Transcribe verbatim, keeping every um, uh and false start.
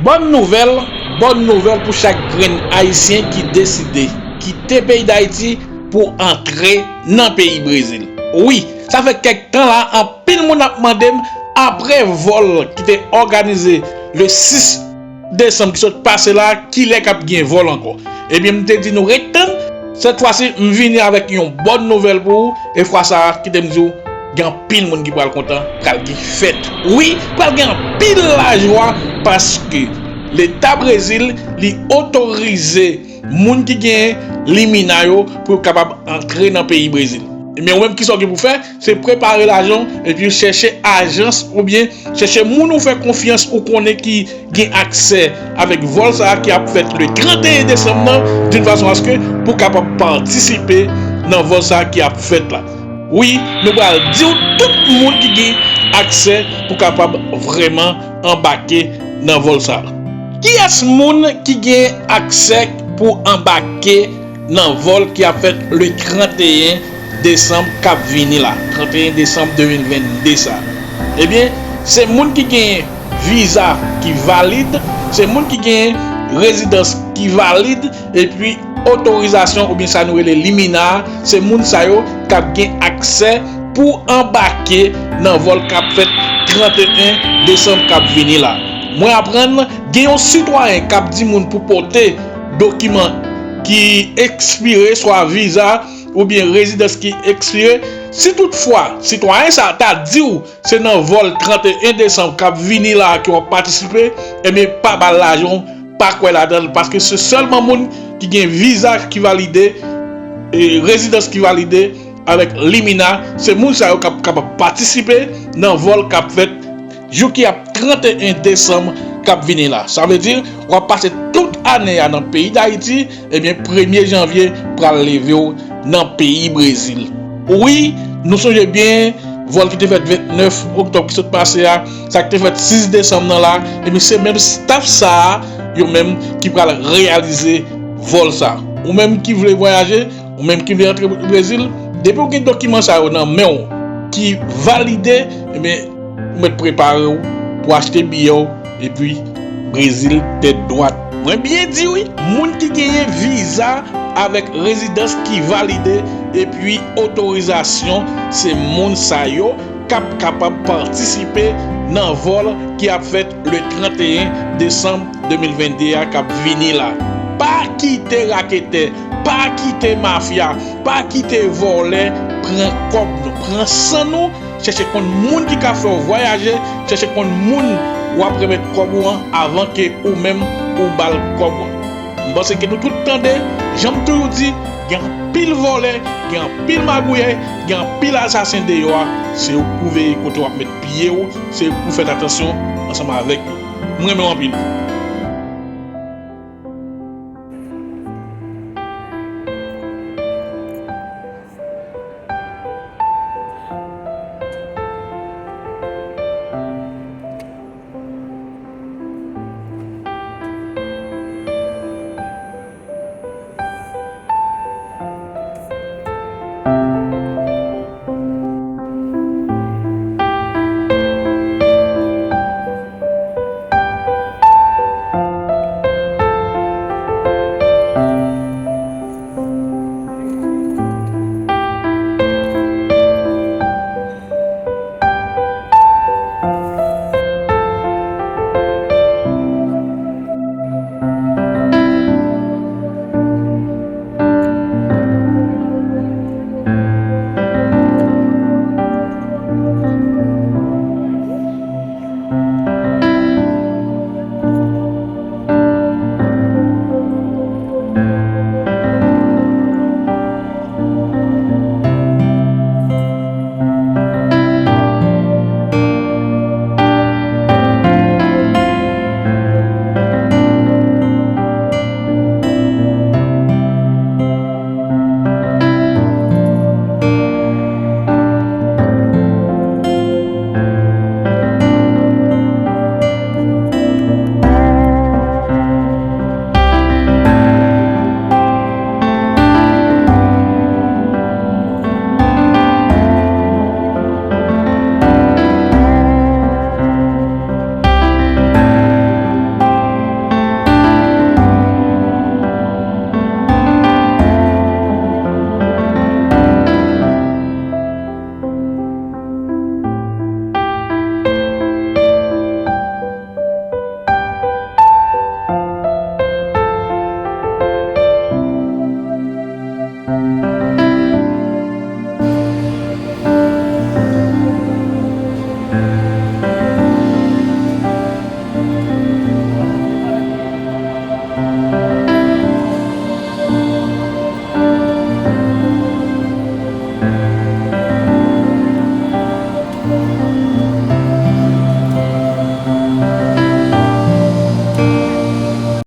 Bòn nouvèl, bòn nouvèl pou chak grenn Ayisyen ki deside kite peyi Dayiti pou antre nan peyi Brezil. Wi, sa fè kèk tan la, anpil moun ap mande m, apre vòl ki te òganize le sis desanm ki sot pase la, kilè k ap gen vòl ankò. Ebyen, m te di nou ret tann, sèt fwa si, m vini avèk yon bòn nouvèl pou ou, e fwa sa a, kite m di w, gen anpil moun ki pral kontan, pral gen fèt. Wi, pral gen anpil lajwa, paske Leta Brezil, li otorize moun ki gen limina yo pou yo kapab antre nan peyi Brezil. Men ou menm, kisa w gen pou fè? Se prepare lajan w, epi chèche ajans oubyen chèche moun ou fè konfyans ou konnen ki gen aksè avèk vòl sa a ki ap fèt le trant et un desanm nan, d'une façon à ce que pou kapab patisipe nan vòl sa a ki ap fèt la. Wi, nou pral di w tout moun ki gen aksè pou kapab vrèman anbake nan vòl sa a. Kiyès moun ki gen aksè pou anbake nan vòl ki ap fèt le trant et un desanm k ap vini la, trant et un desanm de mil venn de sa? Ebyen, se moun ki gen viza ki valid, se moun ki gen rezidans ki valid, epi otorizasyon oubyen sa nou rele limina a, se moun sa yo k ap gen aksè pou anbake nan vòl k ap fèt trant et un desanm k ap vini la. Mwen aprann gen yon sitwayen k ap di moun pou pote dokiman ki ekspire, swa viza oubyen rezidans ki ekspire. Si toutfwa sitwayen sa a ta di w se nan vòl trant et un desanm k ap vini la a ke w ap patisipe, ebyen, pa ba l lajan w, pa kwè ladan l, paske se sèlman moun ki gen viza ki valide, e rezidans ki valide avèk limina, se moun sa yo k ap kapab patisipe nan vòl k ap fèt jou ki ap trant et un desanm k ap vini la. Sa vle di, w ap pase tout ane a nan peyi Dayiti, ebyen, premye janvye pral leve w nan peyi Brezil. Wi, nou sonje byen, vòl ki te fèt vennèf oktòb ki sot pase a, sa ki te fèt sis desanm nan la, ebyen, se menm staff sa a, yo menm ki pral reyalize vòl sa. Ou menm ki vle vwayaje, ou menm ki vle antre Brezil, depi w gen dokiman sa yo nan men w ki valide, ebyen, ou mèt prepare w pou achte biyè w, epi Brezil tèt dwat. Mwen byen di wi, moun ki genyen viza avèk rezidans ki valide epi otorizasyon, se moun sa yo k ap kapab patisipe nan vòl ki ap fèt le trant et un desanm de mil venn de a k ap vini la. Pa kite raketè, pa kite mafya, pa kite vòlè pran kòb nou, pran san nou, chèche konn moun ki ka fè w vwayaje, chèche konn moun w ap remèt kòb ou an avan ke ou menm ou ba l kòb ou an. M panse ke nou tout tande, jan m toujou di, gen anpil vòlè, gen anpil magouyè, gen anpil asasen deyò a, se ou pou veye kote w ap met pye w, se ou pou fè atansyon ansanm avèk yo. M renmen w anpil.